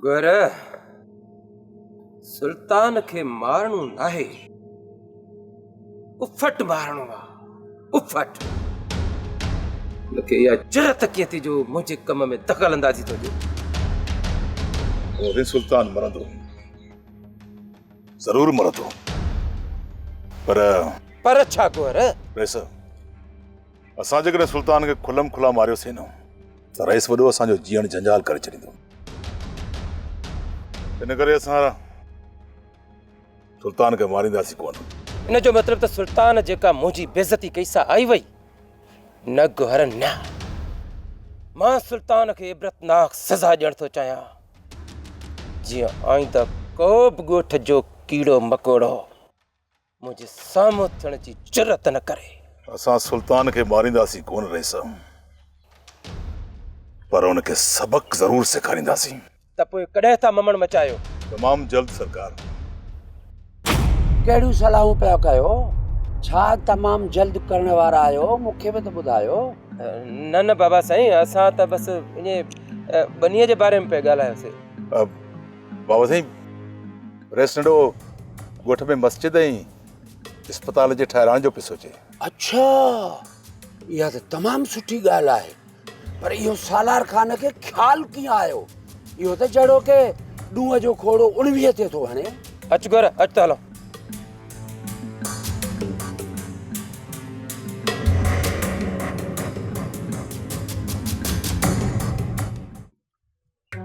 گهر سلطان کي مارڻو ناهي، اڦٽ مارڻو آ، اڦٽ. هن کي اها جرئت ڪيئن ٿي جو منهنجي ڪم ۾ دخل اندازي ٿو ڏئي. هو سلطان مرندو، ضرور مرندو، پر. پر ڇا گوهر؟ رئيس، اسان جيڪڏهن سلطان کي کلم کلا ماريوسين نه ته رئيس وڏو اسان جو جيئڻ جنجال ڪري ڇڏيندو. ان ڪري اسان سلطان کي مارينداسين ڪونه. ان جو مطلب ته سلطان جيڪا منهنجي بيعزتي ڪئي سا آئي وئي؟ نه گوهر نه. مان سلطان کي عبرتناڪ سزا ڏيڻ ٿو چاهيان، جيئن آئنده ڪو به ڳوٺ جو ڪيڙو مڪوڙو منهنجي سامهون ٿيڻ جي جرئت نه ڪري. اسان سلطان کي مارينداسين ڪونه رئيس، پر ان کي سبق ضرور سيکارينداسين. ته پوء ڪڏهن ٿا ممڻ مچايو؟ تمام جلد سرڪار. ڪهڙيون صلاحون پيا ڪيو؟ ڇا تمام جلد ڪرڻ وارا آهيو؟ مون کي به ته ٻڌايو. نه نه بابا سائين، اسان ته بس ائين ٻنيء جي باري ۾ پئي ڳالهايوسين. بابا سائين، رئيس ننڍو ڳوٺ ۾ مسجد ۽ اسپتال جي ٺهرائڻ جو پيو سوچي. اڇا، اها ته تمام سٺي ڳالهه آهي. پر اهو سالار خان کي خيال ڪيئن آيو؟ اهو ته جهڙو ڪي ڏونء جو کوڙو اڻويهه تي ٿو هڻي. اچ گهر، اچ ته هلون.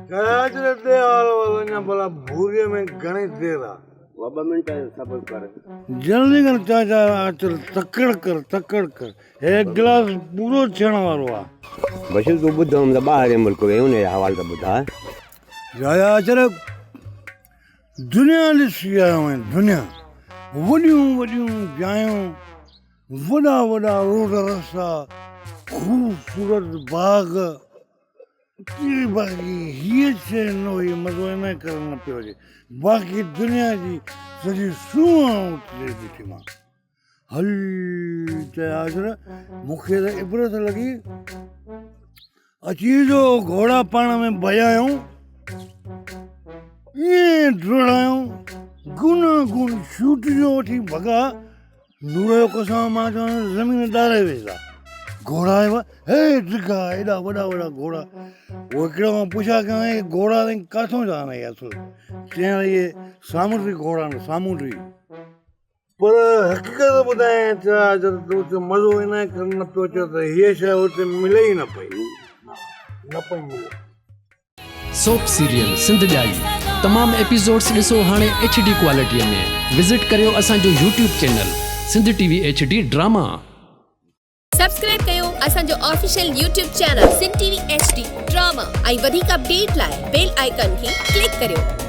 ڪراچي تي آل وڃان ڀلا ڀوريء ۾ گهڻي دير آ. ٻه منٽ صبر ڪر. جلدي ڪر چاچا اچ تڪڙ ڪر تڪڙ ڪر هي گلاس پورو ٿيڻ وارو آ. بشير تون ٻڌ هوم ته ٻاهرين ملڪ وئين ان جي حوالي ته ٻڌاء. چاچا اچ دنيا ڏسي آيو آهين دنيا وڏيون وڏيون جايون وڏا وڏا روڊ رستا خوبصورت باغ ڪي باقي هيء شيء نه هئي مزو ان ڪري نه پيو اچي باقي دنيا جي سڄي سونهن اتي ڏٺي مان هل چيا حضر مون کي ته عبرت لڳي اچي جو گهوڙا پاڻ ۾ ڀڄايائون ائين ڊوڙايائون گونا گون شوٽ جو وٺي ڀڳا نور جو قسم مان چوان زمين ڏاري ويندا گهوڙا آيو هي ڊگها ايڏا وڏا وڏا گهوڙا هو هڪڙي کان پڇا ڪيان هي گهوڙا سائين ڪاٿون جا آهن اصل چيائين اهي سامونڊي گهوڙا آهن سامونڊي پر حقيقت ٻڌايان ڇا ته مزو ان ڪري نه پيو اچي ته هيء شيء اتي ملي ئي نه پئي نه پئي ملي سوپ سيريل سنڌ ڄائي تمام ايپيسوڊس ڏسو هاڻي ايڇ ڊي ڪوالٽي ۾ وزٽ ڪريو اسان جو YouTube channel Sindh T V H D drama. Subscribe ڪيو اسان جو official YouTube channel Sindh T V H D drama ۽ وڌيڪ اپڊيٽ لاء بيل آئيڪان کي ڪلڪ ڪريو.